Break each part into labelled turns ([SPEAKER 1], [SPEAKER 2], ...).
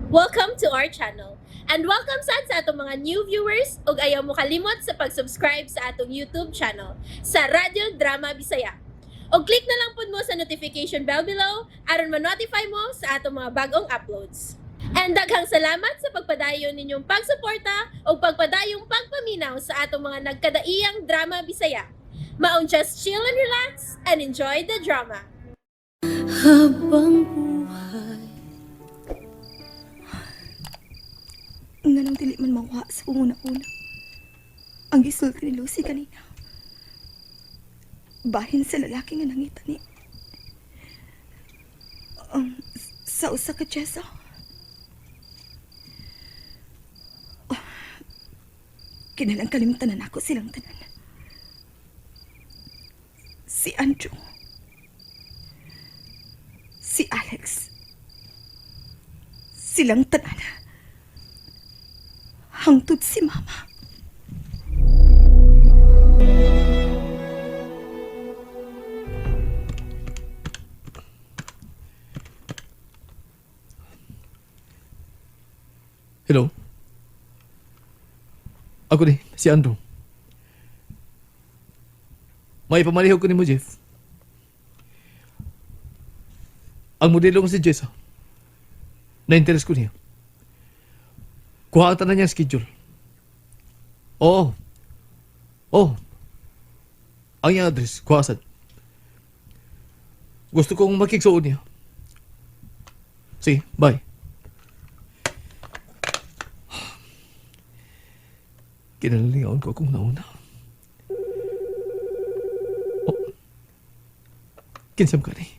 [SPEAKER 1] Welcome to our channel. And welcome sad sa atong mga new viewers ug ayaw mo kalimot sa pag-subscribe sa atong YouTube channel sa Radyo Drama Bisaya. Og click na lang pud mo sa notification bell below aron ma-notify mo sa atong mga bagong uploads. And daghang salamat sa pagpadayon ninyong pagsuporta ug pagpadayong pagpaminaw sa atong mga nagkadaiyang drama Bisaya. Maong just chill and relax and enjoy the drama.
[SPEAKER 2] Habang buhay.
[SPEAKER 3] Nga nang dili man makuha sa una-una. Ang gisulti ni Lucy kanina. Bahin sa lalaki nga nangita ni. Sa usa ka Jessa. Oh, kinalang kalimtan na nako silang tanan. Si Andrew. Si Alex. Silang tanan. Hangtod si Mama.
[SPEAKER 4] Hello? Ako ni, si Andrew. May pamalihog ko ni mo, Jeff. Ang modelo ko si Jessa. Na-interest ko niya. Kuha ang tanan niya ang schedule. Oo. Oo. Ang iyang address, kuha sad. Gusto kong makigsuod niya. Sige, bye. Kinalalingaon ko akong nauna. Oh. Kinsam ka ni.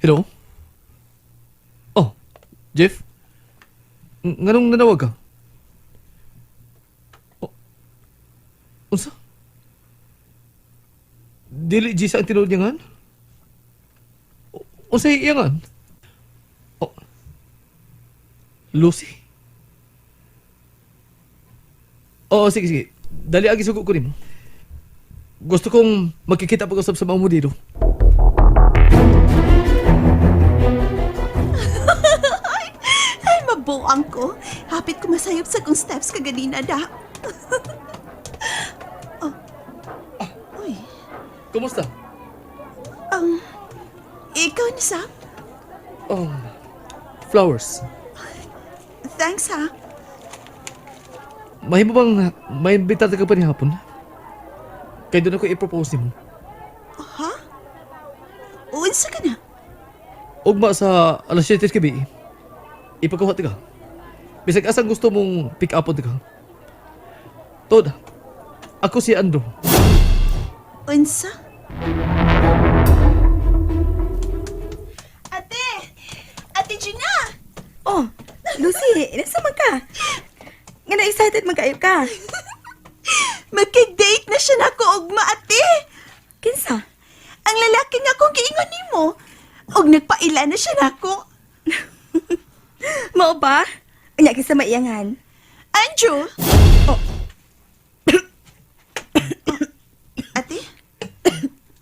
[SPEAKER 4] Hello? Oh, Jeff? Nganong nanawag ka? Oh. Unsa? Dili Gisa ang tinuod niya ngan? Unsa iya ngan? Oh. Lucy? Oo, sige, sige. Dali agi sugo ko nimo. Gusto kong magkikita pag-usap sa mga mo dito.
[SPEAKER 5] Ay, mabuang ko. Hapit ko masayop sa kong steps kaganina da. Oh. Uy,
[SPEAKER 4] Kumusta?
[SPEAKER 5] ikaw ni Sam?
[SPEAKER 4] Oh, flowers.
[SPEAKER 5] Thanks ha.
[SPEAKER 4] Mahimo bang may imbitado ka pa ni hapon? Kaya doon ako i-propose nimo.
[SPEAKER 5] Ha? Unsa ka na?
[SPEAKER 4] Ugma sa alas 7 gabi, ipakuha ka. Bisag asang gusto mong pick up ka. Tod, ako si Andrew.
[SPEAKER 5] Unsa? Ate! Ate Gina!
[SPEAKER 3] Oh, Lucy, nasa man ka? Nga na excited man kayo ka.
[SPEAKER 5] Magkig-date na siya na ako, ugma, ate!
[SPEAKER 3] Kinsa?
[SPEAKER 5] Ang lalaki nga akong giingon nimo. Og nagpaila na siya nako.
[SPEAKER 3] Mao ba? Anya kinsa maiyangan?
[SPEAKER 5] Andrew! Oh. Ate?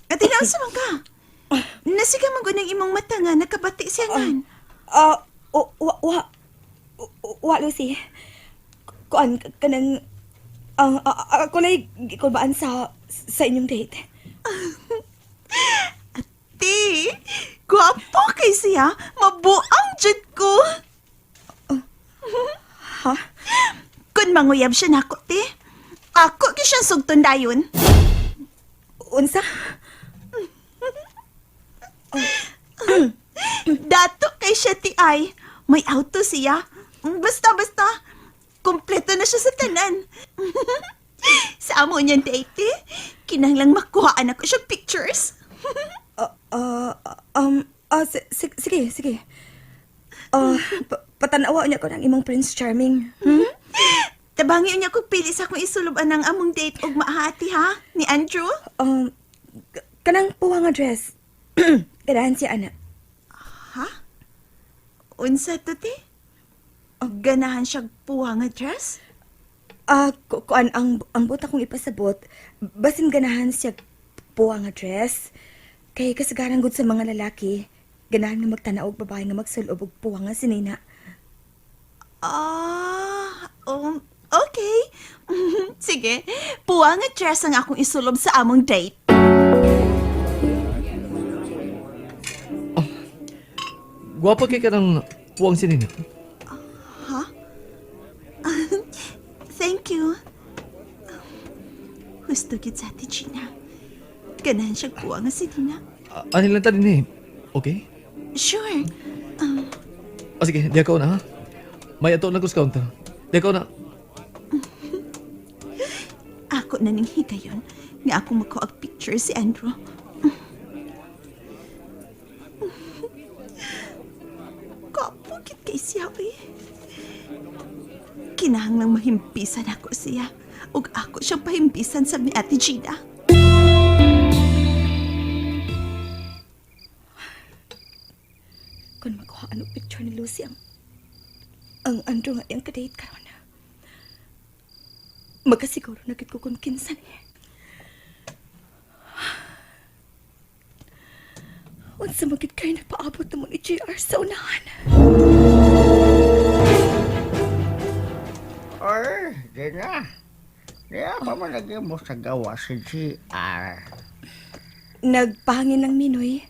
[SPEAKER 5] Ate, naunsa man ka? Nasiga man gud ang imong mata nga nakabati siya ngan.
[SPEAKER 3] Ah, wa wa wa Lucy. Kuan kanang ang ako lay gikulbaan sa inyong date.
[SPEAKER 5] Ate, gwapo kay siya. Mabuang jud ko.
[SPEAKER 3] Ha?
[SPEAKER 5] Kun manguyab siya nako, te. Ako gyud siya sugton dayon.
[SPEAKER 3] Unsa?
[SPEAKER 5] Dato kay siya ti ay. May auto siya. Basta, basta. Kompleto na siya sa tanan. Sa amo niyang date, eh, kinahanglang makuhaan ako siya pictures.
[SPEAKER 3] Sige, sige. Ah, patanawa niya ko ng imong Prince Charming. Hmm?
[SPEAKER 5] Tabangi niya kog pili sa akong isuluban ang among date og maahati ha ni Andrew.
[SPEAKER 3] Kanang puwa nga dress. Ganahan siya ana.
[SPEAKER 5] Ha? Unsa to te? Ganahan siya puwa nga dress?
[SPEAKER 3] Ah, kuan ang buta kong ipasabot, basin ganahan siya puwa nga dress. Kay kasagaran gud sa mga lalaki, Ganahan nga magtanaw og babae nga magsulob og puwang nga sinina.
[SPEAKER 5] Ah, okay. Sige, puwa nga dress ang akong isulob sa among date.
[SPEAKER 4] Gwapa kay ka ng puwang sinina.
[SPEAKER 5] Thank you. Gusto gid sa Ate Gina. Ganahan siya kuha nga si Nina.
[SPEAKER 4] Ano lang tanin eh. Okay?
[SPEAKER 5] Sure.
[SPEAKER 4] O sige, di ako na ha. May ato na ko sa counter. Di ako na.
[SPEAKER 5] Ako na ning higayon nga akong makuha og picture si Andrew. Kapugit kay siya, eh. Kinahanglang mahimpisan ako siya ug ako siyang pahimpisan sa ni Ate Gina.
[SPEAKER 3] Kung makuha ano picture ni Lucy ang Andrew nga iyang kadate karon. Magkasiguro na gid ko kung kinsa niya. Unsa man gid kay nagpaabot namo ni JR sa unahan.
[SPEAKER 6] Or, di na. Di pa man lagi mo sa gawa si GR.
[SPEAKER 3] Nagpahangin lang mi, Noy.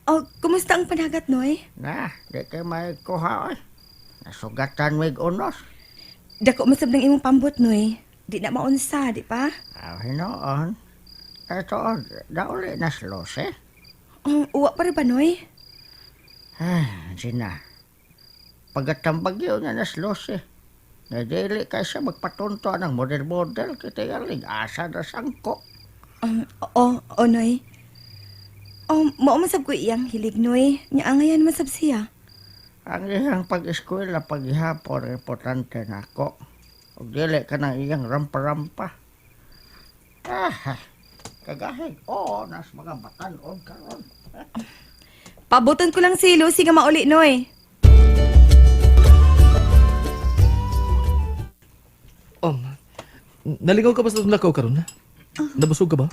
[SPEAKER 3] Oh, kumusta ang panagat, Noy?
[SPEAKER 6] Na, di kay may kuha oy. Nasugatan mig unos.
[SPEAKER 3] Dako masab ng imong pambot, Noy. Di na maunsa, di pa?
[SPEAKER 6] Aw, hinoon. Eto, dauli na si Lucy.
[SPEAKER 3] Oh, uwa pa rin ba, Noy?
[SPEAKER 6] Ay, Gina. Pagkatambagyo na na si Lucy. Nadili kay siya magpatunto ng model-model kita yaling asa na sangko.
[SPEAKER 3] Oo, oh, Noy. Oh, mao man sab ko iyang hilig, Noy. Nya angayan man sab siya.
[SPEAKER 6] Ang iyang pag-eskwela paghihapon importante na ako. Ug dili ka ng iyang rampa-rampa. Ah, kagahig. Oo, nas mga batanon karon.
[SPEAKER 3] Pabuton ko lang si Lucy nga mauli, Noy.
[SPEAKER 4] Naligaw ka ba sa lakaw karon? Nabusog ka ba?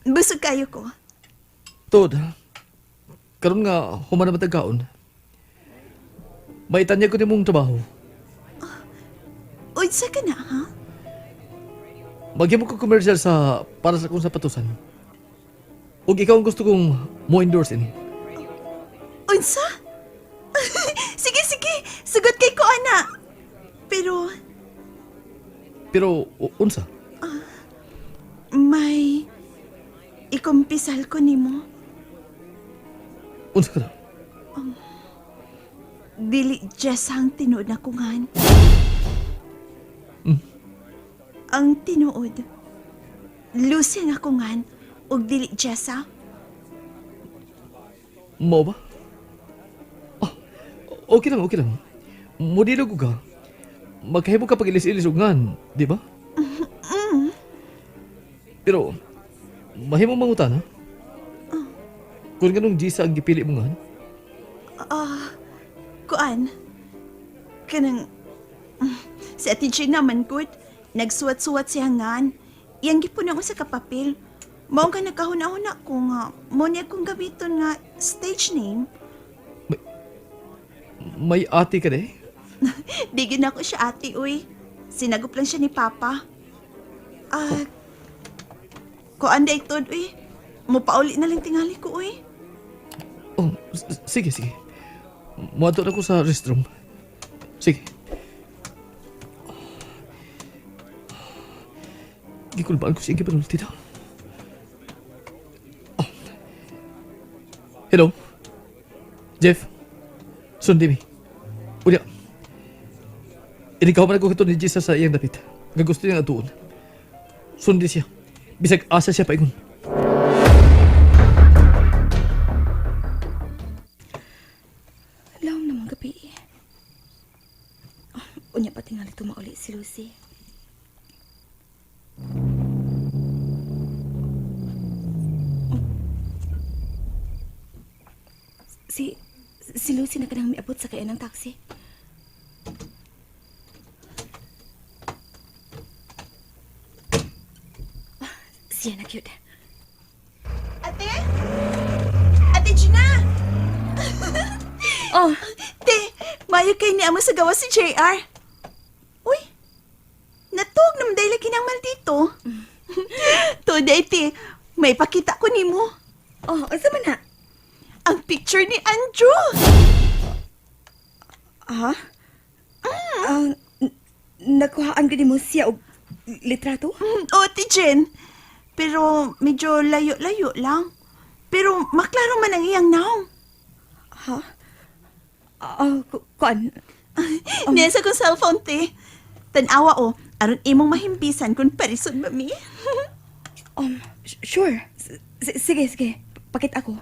[SPEAKER 5] Busog kayo ko.
[SPEAKER 4] Tod, karon nga human naman tagkaon. Maitanya ko nimong trabaho.
[SPEAKER 5] Unsa ka na, ha?
[SPEAKER 4] Maghimo ko commercial sa para sa akong sapatusan. Ug ikaw ang gusto kong mo endorse ini.
[SPEAKER 5] Unsa? Sige, sige. Sugot kay ko, ana. Pero
[SPEAKER 4] Pero unsa?
[SPEAKER 5] may ikumpisal ko nimo.
[SPEAKER 4] Unsa ka na?
[SPEAKER 5] Dili Jess ang tinuod na kungan. Ang tinuod, Lucy ang akungan ug dili Jessa.
[SPEAKER 4] Mo ba? Ah, okay lang, okay lang. Modelo ko ka. Magkahimo ka pag ilis-ilis og ngan, di ba? Pero, mahimo mangutan, ha? Kung ganong Gisa ang gipili mo ngan,
[SPEAKER 5] Ah, kuan. Kanang si Ate Gina man good. Nagsuwat-suwat siya ngan. Iyang gipon ako sa kapapil. Mao ka nagkahuna-huna ko nga. Mo niya kong gamiton nga stage name.
[SPEAKER 4] may ate ka de?
[SPEAKER 5] Di gyud nako siya ate, uy. Sinagup lang siya ni Papa. Ah, kuan day tod, uy. Mupauli na lang tingali ko, uy.
[SPEAKER 4] Oh, sige, sige. Muadto na ko sa restroom. Sige. Gikulbaan ko siya gipanulti daw. Oh. Hello? Jeff? Sundi mi. Unya. Inikaw man ako kato ni Jesus sa iyang dapit. Nga gusto niyang atuon. Sundi siya. Bisag asa siya paingon.
[SPEAKER 3] Lawom naman gabi eh. Oh, unya pa tingali tumauli si Lucy. Oh. Si Lucy na kanang miabot sa kaya ng taxi. Ah, siya na cute.
[SPEAKER 5] Ate? Ate Gina?
[SPEAKER 3] Oh,
[SPEAKER 5] Te, mayo kay ni amo sa gawa si JR. Uy, natuog naman dahil lagi ng maldito. Today, te, may pakita ko nimo.
[SPEAKER 3] Oh, unsa man na?
[SPEAKER 5] Ang picture ni Andrew.
[SPEAKER 3] Ha? Ah, nakuhaan gani mo siya og litrato?
[SPEAKER 5] Oo, Te Jen. Pero medyo layo-layo lang. Pero maklaro man ang iyang naong.
[SPEAKER 3] Ha? Ah, kuan.
[SPEAKER 5] Nasa kong cellphone, te. Tanawa o, aron imong mahimpisan kung parison mami.
[SPEAKER 3] Sure. Sige, sige. Pakita ko.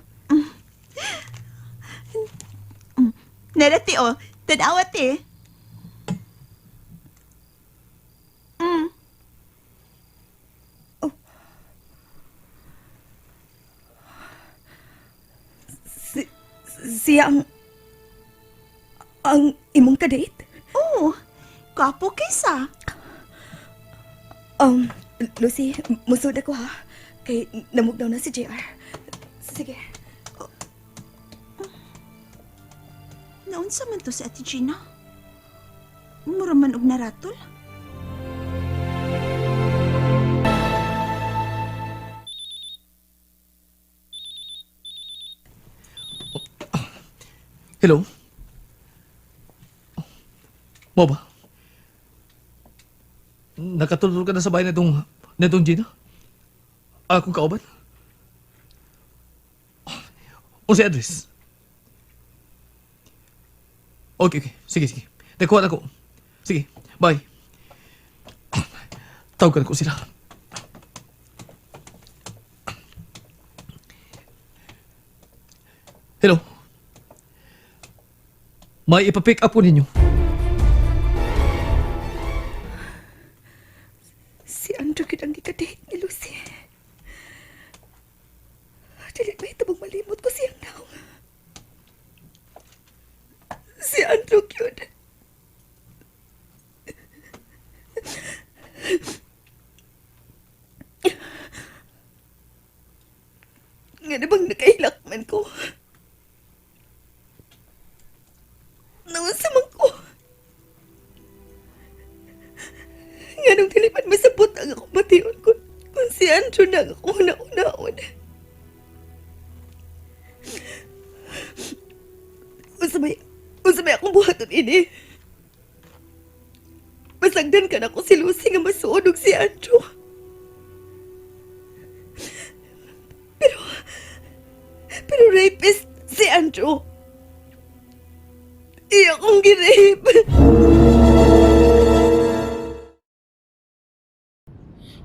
[SPEAKER 5] Nara, te, o. Tanawa, te.
[SPEAKER 3] Siya ang imong kadate?
[SPEAKER 5] Oo, gwapo kaysa.
[SPEAKER 3] Lucy, musod ako ha. Kay namugnaw na si JR. Sige.
[SPEAKER 5] Naunsa man to si Ate Gina? Mura man og naratol.
[SPEAKER 4] Hello? Mo ba? Nakatulog ka na sa bahay na itong Gina? Akong kauban? O si address? Okay, okay. Sige, sige. Nakuha na ko. Sige, bye. Tawagan ko sila. Hello? May ipapick up ko ninyo.
[SPEAKER 3] Si Andrew gid ang gikadate ni Lucy. Dili ba ito malimot ko siyang naong? Si Andrew gyud. Nga na bang nakailak man ko? Naunsa man ko? Nga nung dili man masabot ang akong bation kung si Andrew na ang akong una-unaon. Unsa may akong buhaton ini? Masagdan ka na ko si Lucy nga masuod og si Andrew. Pero, pero rapist si Andrew. Iya kong girape.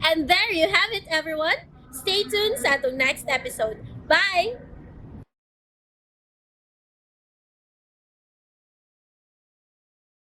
[SPEAKER 1] And there you have it, everyone. Stay tuned sa atong next episode. Bye!